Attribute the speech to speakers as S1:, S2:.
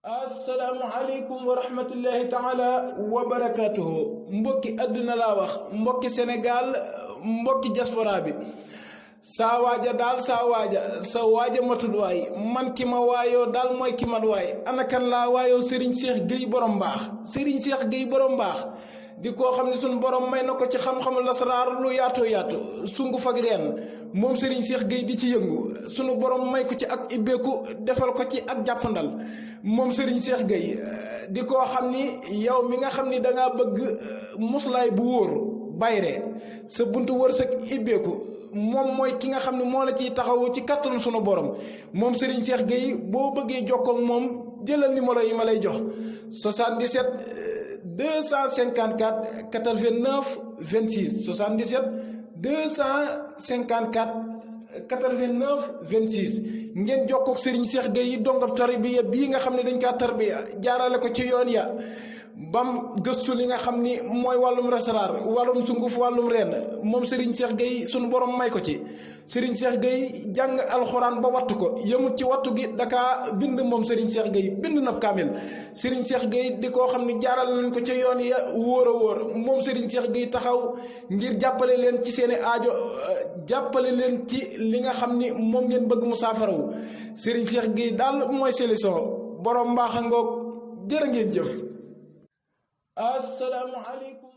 S1: assalaamu aleykum wa rahmatullahi taala wa barakatuhu mbokki àdduna laa wax mbokki Sénégal mbokki diaspora bi saa waaja daal sa waaja matul waay man ki ma waayoo daal mooy ki mat waay ana kan laa waayoo Serigne Cheikh Gueye borom mbaax Serigne Cheikh Gueye borom mbaax di koo xam ne suñu borom may na ko ci xam-xamu lasraar lu yaatu sungu fag reen moom Serigne Cheikh Gueye di ci yëngu sunu borom may ko ci ak ibbeeku defal ko ci ak jàppandal moom Serigne Cheikh Gueye di koo xam ni yow mi nga xam ni dangaa bëgg muslaay bu wóor bayre sa buntu wërsëg ibbeeku moom mooy ki nga xam ne moo la ciy taxawu ci kattanu sunu borom moom Serigne Cheikh Gueye boo bëggee jokkoo ak moom jëlal numéro yi ma lay jox 77 254 89 26 77 254 89 26 ngeen jokkoo ak Serigne Cheikh Gueye dongab tarbiya bii nga xam ne dañ kaa tarbiya jaarale ko ci yoon ya bam gëstu li nga xam ni mooy wàllum rasaraar wàllum sunguf wàllum reen moom Serigne Cheikh Gueye sunu borom may ko ci Serigne Cheikh Gueye jàng alxuraan ba wattu ko yëmut ci wattu gi dakaa bind moom Serigne Cheikh Gueye bind na kaamil Serigne Cheikh Gueye di koo xam ni jaaral nañ ko ca yoon ya wóor a wóor moom Serigne Cheikh Gueye taxaw ngir jàppale leen ci seeni aajo jàppale leen ci li nga xam ni moom ngeen bëgg mu saafarawu Serigne Cheikh Gueye daal mooy solution borom mbaax a ngoog jërë ngeen jëf. assalaamu aleykum